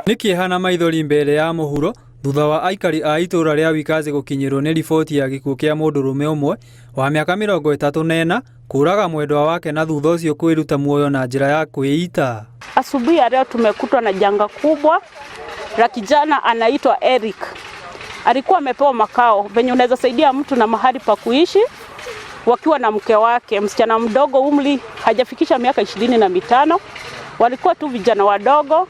Nĩ kĩeha na maithori mbere ya mũhuro thutha wa aikari a itũra rĩa Wikazi gũkinyĩrwo nĩ riboti ya gĩkuũ kĩa mũndũrũme ũmwe wa mĩaka 34 kũraga mwendwa wake na thutha ũcio kwĩruta muoyo na njĩra ya kwĩita. Asubuhi ya leo tumekutwa na janga kubwa la kijana anaitwa Eric. Alikuwa amepewa makao venye unaweza saidia mtu na mahali pa kuishi wakiwa na mke wake, msichana mdogo, umri hajafikisha miaka 25. Walikuwa tu vijana wadogo,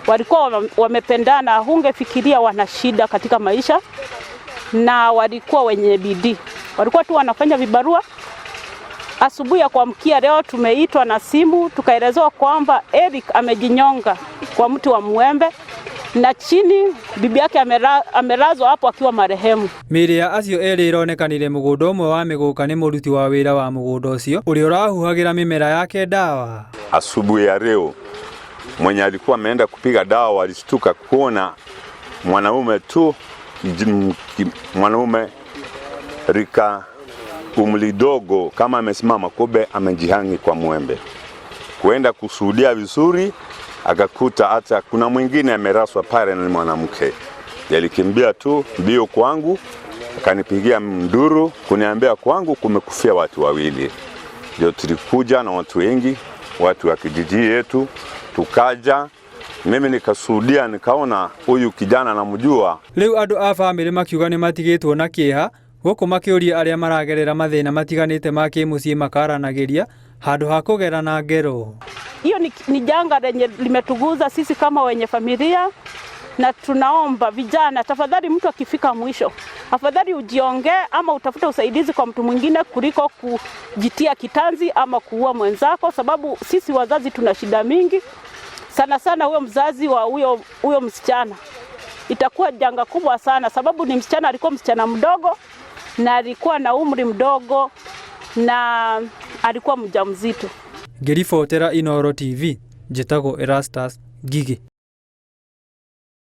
walikuwa wamependana, hungefikiria wana shida katika maisha, na walikuwa wenye bidii, walikuwa tu wanafanya vibarua. Asubuhi ya kuamkia leo tumeitwa na simu tukaelezewa kwamba Eric amejinyonga kwa mti wa mwembe na chini bibi yake amelazwa hapo akiwa marehemu. Mĩĩrĩ ya acio erĩ ĩronekanire mũgũnda ũmwe wa mĩgũka nĩ mũruti wa wĩra wa mũgũnda ũcio ũrĩa ũrahuhagĩra mĩmera yake ndawa. Asubuhi ya leo mwenye alikuwa ameenda kupiga dawa alishtuka kuona mwanaume tu, mwanaume rika umri dogo kama amesimama, kumbe amejihangi kwa mwembe. Kuenda kushuhudia vizuri, akakuta hata kuna mwingine ameraswa pale na ni mwanamke. Alikimbia tu mbio kwangu, akanipigia nduru kuniambia kwangu kumekufia watu wawili. Ndio tulikuja na watu wengi, watu wa kijiji yetu, tukaja. Mimi nikashuhudia, nikaona huyu kijana namjua. Rĩu andũ a bamĩrĩ makiuga nĩ matigĩtwo na kĩeha gũkũ makĩũria arĩa maragerera mathĩna matiganĩte ma kĩmũciĩ makaranagĩria handũ ha kũgerana ngero. Hiyo ni janga lenye limetuguza sisi kama wenye familia, na tunaomba vijana, tafadhali, mtu akifika mwisho, afadhali ujiongee ama utafute usaidizi kwa mtu mwingine kuliko kujitia kitanzi ama kuua mwenzako, sababu sisi wazazi tuna shida mingi sana sana. Huyo mzazi wa huyo msichana itakuwa janga kubwa sana, sababu ni msichana, alikuwa msichana mdogo na alikuwa na umri mdogo na alikuwa mjamzito. Ngĩribotera Inooro TV, njĩtagwo Erastus Ngigĩ.